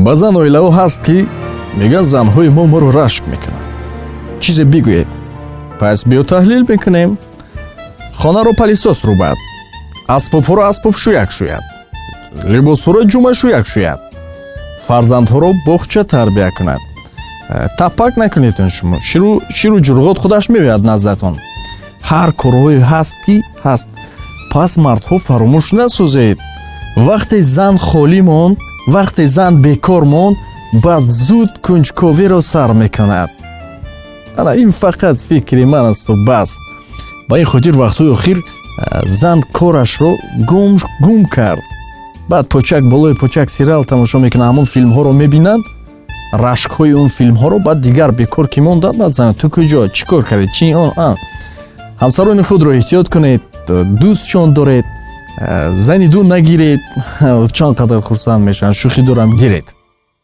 Баъзан оилаҳо ҳаст, ки мегӯянд, занҳои мо моро рашк мекунанд. Чизе бигӯед. Пас биё, таҳлил мекунем. Хонаро пылесос рӯбад, асбобҳоро асбобшӯяк шӯяд, либосҳоро ҷумъашӯяк шӯяд, фарзандҳоро боғча тарбия кунад. Таппак накунедон шумо, ширу ҷурғот худаш меояд наздатон. Ҳар корҳое ҳаст, ки ҳаст. Пас, мардҳо, фаромӯш насозед: вақте зан холӣ монд, вақте зан бекор монд, баъд зуд кунҷковиро сар мекунад. Ана ин фақат фикри ман асту бас. Ба ин хотир вақтҳои охир зан корашро гум кард. Баъд почак болои почак сериал тамошо мекунад, ҳамон филмҳоро мебинанд, рашкҳои он филмҳоро. Баъд дигар бекор ки монданд, баъд зан: «Ту куҷо, чӣ кор кардӣ, чи он?» Ҳамсарони худро эҳтиёт кунед, дӯстшон доред, зани ду нагиред. Чанд қадар хурсанд мешаванд. Шӯхӣ дорам, гиред.